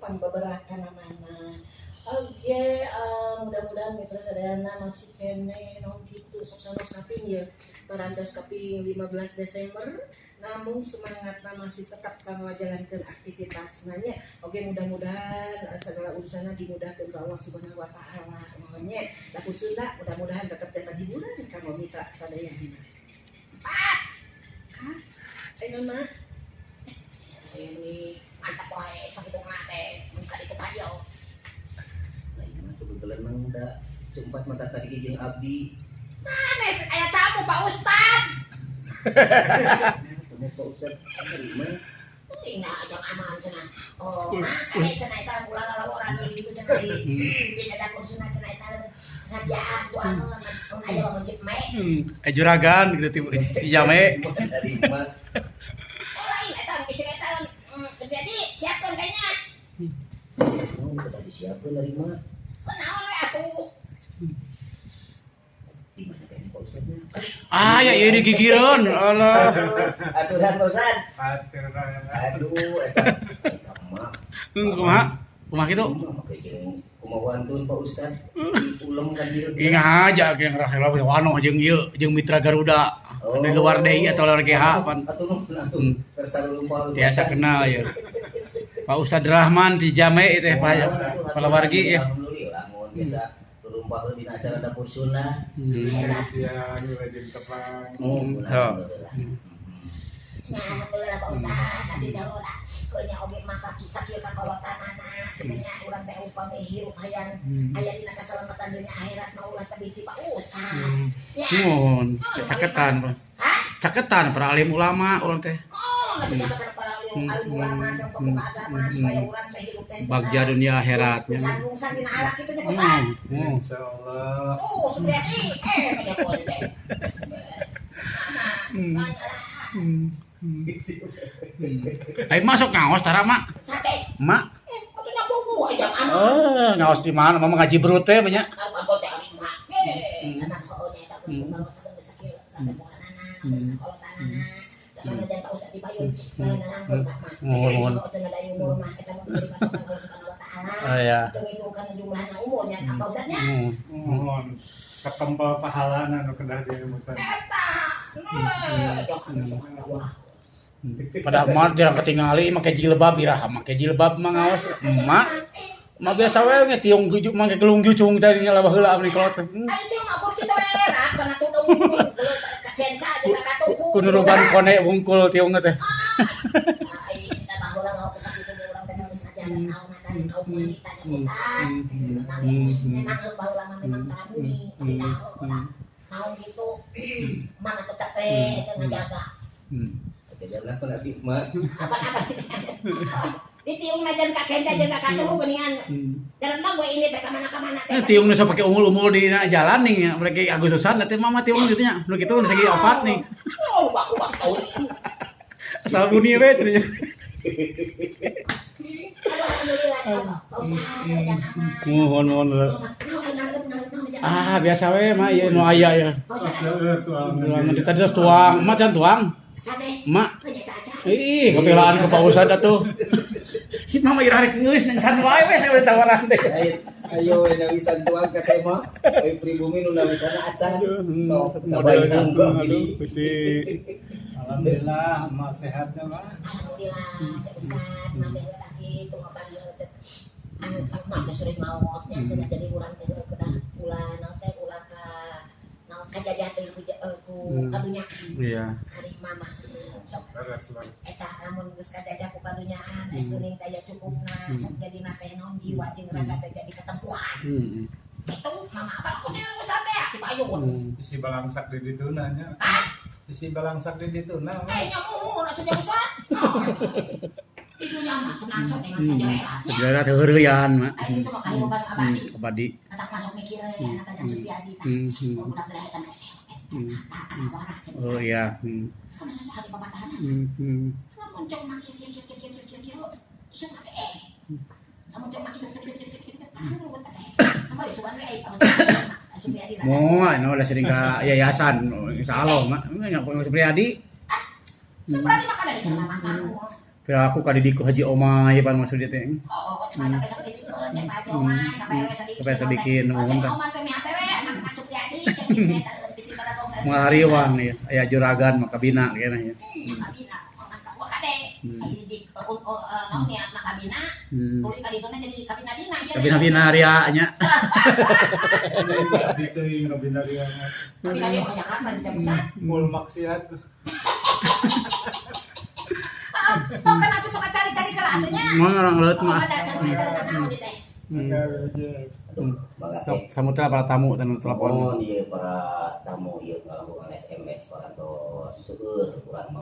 Pambeberatan mana. Oke, mudah-mudahan mitra sadayana masih keneh no gitu sok sanos kaping ya. Parantos kaping 15 Desember, namun semangatnya masih tetap kanggo ngajalankeun aktivitas nya. Oke, mudah-mudahan segala urusannya dimudahkan ke Allah Subhanahu wa taala. Makanya laku Sunda mudah-mudahan tetap dapat hiburan kanggo mitra sadayana. Pak. Hah? Ayo mah. Ini mantap wae sakitu mah teh mun ka ditu ka dieu. Nah, ini mah kebetulan mang da cempat mata tadi jeung abdi. Sanes aya tamu, Pak Ustad. Kamu Pak Ustad ari mah. Ini ajang aman cenah. Oh, mah kade cenah eta ulah lalaworan deui gitu cenah di. Di dapur sunah cenah eta sajian tuangeun mun aya mah mencit me. Eh, juragan gitu tiba si Jame. Ari mah. Oh, lain eta bisi eta jadi siapkeun kayaknya. Oh, udah disiapkeun ari mah. Oh, naon we atuh. Di mana kayaknya Pak Ustadnya? Ah, ya ieu digigireun. Allah. Aturan, Pak Ustad. Aturan. Aduh, eta eta mah. Kumaha? Kumaha kitu? Kumaha make jeung kumaha wantun, Pak Ustad. Diulem kan dieu. Ieu ngahaja ge ngerah wanoh jeung ieu jeung mitra Garuda. Di luar DI atau luar GH pan. Atuh nuhun atuh. Kersa lumpah. Biasa kenal ya. Pak Ustad Rahman di Jame itu ya, Pak Palawargi ya. Alhamdulillah mun biasa lumpah dina acara dapur sunnah. Siang rajin tepang. Oh, alhamdulillah. Nya alhamdulillah, Pak Ustad, tadi jauh lah. Keunya oge maka kisah kieu ka kolotanana, kitu nya urang teh upami hirup hayang aya dina kasalamatan dunya akhirat mah ulah tebih ti Pak Ustad. Ya. Nuhun, caketan, Pak. Hah? Caketan para alim ulama urang teh. Oh, nanti jabat para alim alim ulama sareng pemuka agama supaya urang teh hirup teh Bagja dunia akhiratnya. Rungsan-rungsan dina alak kitu nya, Pak Ustad. Insyaallah. Tuh, Supriyadi, eh, banyak boleh deh. Mama, lah. Ayo masuk ngaos tara, Mak. Sate, Mak. Eh, atuh buku aja aman. Oh, ngaos di mana? Mama ngaji berut teh banyak. Kalau kampung teh ari mah. Eh, anak heueuh nya eta geus baru sakeun geus sakieu kasepuhanana, geus kakolotanana. Sasana jangan Pak Ustad dipayun, narangkeun ka mah. Nuhun, nuhun. Sok cenah da umur mah eta mah diberi patokan Allah Subhanahu wa taala. Oh ya. Teu ngitung kana jumlahna umurnya apa Ustadnya? Mohon ketempel pahalana nu kedah diemutan. Eta. Nah, jangan subhanallah. Pada mah jarang ketingali make jilbab iraha make jilbab mah ngaos emak. Mah biasa we nya tiung gujuk make gelung jucung tadi nya lah baheula meni kolot. Ai teh mah ukur kitu we lah kana tudung. Kakenca jeung katuhu. Kunuruban kone wungkul tiung teh. Ai da baheula mah sakitu ge urang teh geus ngajaran kahormatan kaum wanita nya, Ustaz. Memang baheula mah memang tara muni, tapi dah heueuh naon gitu. Mana tetep we eta ngajaga. Jalan aku nabi mah. Apa-apa. Ditiung najan ka kenca jeung ka katuhu geuningan. Jarang we ini teh ka mana-kamana teh. Eh, tiung nu pakai umul-umul di jalan nih ya. Mereka Agustusan nanti mama tiung gitu nya. Nu kitu nu segi opat nih. Oh, baku tahun. Asal bunyi we cenah. Aduh, alhamdulillah. Pak Ustaz, jangan aman. Nuhun nuhun terus. Ah, biasa we mah ieu nu aya ya. Pak Ustaz, Tuang. Tuang tadi terus tuang. Emak can tuang. sate. Emak. Ternyata aja. Ih, kebelaan ke Pak Ustad atuh. Si mama ira rek geus can wae we saya tawaran teh. Ayo, ayo nawisan tuang ka saya mah. Ayo pribumi nu nawisana acan. Sok kabayan Aduh, Gusti. Alhamdulillah, emak sehatnya mah. Alhamdulillah, Cek Ustad, mah teh heula kitu ngapanggil teh. Anu kan mah teh sering maot nya cenah jadi urang teh heueuh kedah ulah naon teh ulah ka naon kajajah teh ku ku kadunyaan. Iya. Ari mama sok Leres, leres. Eta lamun geus kajajah ku kadunyaan es geuning teh aya cukupna sok jadina teh naon jiwa jeung raga teh jadi ketempuhan. Itu mama apa aku cek Ustad teh ti payun. Isi balangsak di dituna nya. Hah? Isi balangsak di dituna mah. Eh, nya muhun atuh jeung Ustad. Di dunia mah senang sok dengan saja rela. Sejarah teh heureuyan mah. Ai itu mah kehidupan abadi. Abadi. Katak masuk mikir we anak kajang Supiadi tah. Oh, budak berahetan hese. Tah warah cek Oh Ustad. iya. Kana sasah di papatahanan. Lamun cok mah kieu kieu kieu kieu kieu kieu kieu. Isuk teh eh. Lamun cok mah kieu kieu kieu kieu kieu. Tahan dulu teh. Apa isukan we ai Supiadi rada. Moal anu lah sering ka yayasan insyaallah mah nya Supriyadi. Supriyadi mah kana di mantan. Kira aku ka didiku Haji Omay pan maksud dia teh. Oh, mana besok didikeun cek Pak Haji Omay, ka Pak RW sadikin. Ka Pak Sadikin, Oh, nuhun cek tah. Omay teh mi HP we anak masuk jadi cek istri eta bisi pada bongsa. Moal hariwang ya, aya juragan mah kabina kayaknya ya. Kabina, oh, mantap. Wah, kade. Aya di naon niatna kabina, tuluy ka dituna jadi kabina-bina ieu. Kabina-bina ria nya. Dito yung kabinarian. Kabina dia ke Jakarta di Pusat. Mul maksiat. Oh, kan atuh suka cari-cari ke atuh nya. Mau orang leut Oh, mah. ada cari cari naon di teh. Mangga Sok teh. samutra para tamu tanu telepon. Mohon ieu para tamu ieu ngalakukan SMS parantos seueur urang mah.